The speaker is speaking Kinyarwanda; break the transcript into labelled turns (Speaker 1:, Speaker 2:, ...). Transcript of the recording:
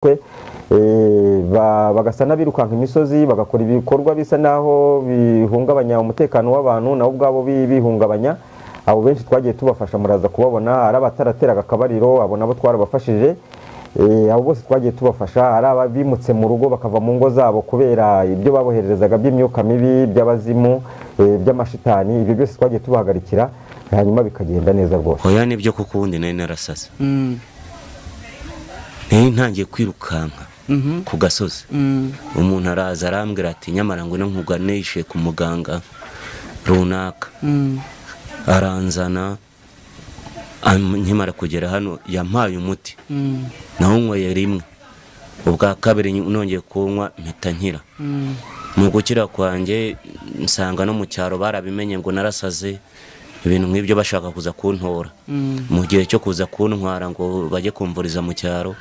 Speaker 1: Mutwe bagasa n'abirukanka imisozi, bagakora ibikorwa bisa naho bihungabanya umutekano w'abantu, nabo ubwabo bihungabanya. Abo benshi twagiye tubafasha, muraza kubabona. Ari abatarateraga akabariro, abo nabo twarabafashije. Abo bose twagiye tubafasha. Ari ababimutse mu rugo, bakava mu ngo zabo kubera ibyo babohererezaga by'imyuka mibi, by'abazimu, by'amashitani, ibyo byose twagiye tubahagarikira, hanyuma bikagenda neza rwose.
Speaker 2: Oya, nibyo, kuko ubundi nari narasaze, nari ntangiye kwirukanka ku gasozi. Umuntu araza arambwira ati: "Nyamara ngwino nkuganishe ku muganga runaka." Aranzana. Nkimara kugera hano yampaye umuti, nawunyweye rimwe, ubwa kabiri nongeye kuwunywa mpita nkira. Mu gukira kwanjye nsanga no mu cyaro barabimenye ngo narasaze, ibintu nk'ibyo, bashaka kuza kuntora. Mu gihe cyo kuza kuntwara ngo bajye kumvuriza mu cyaro.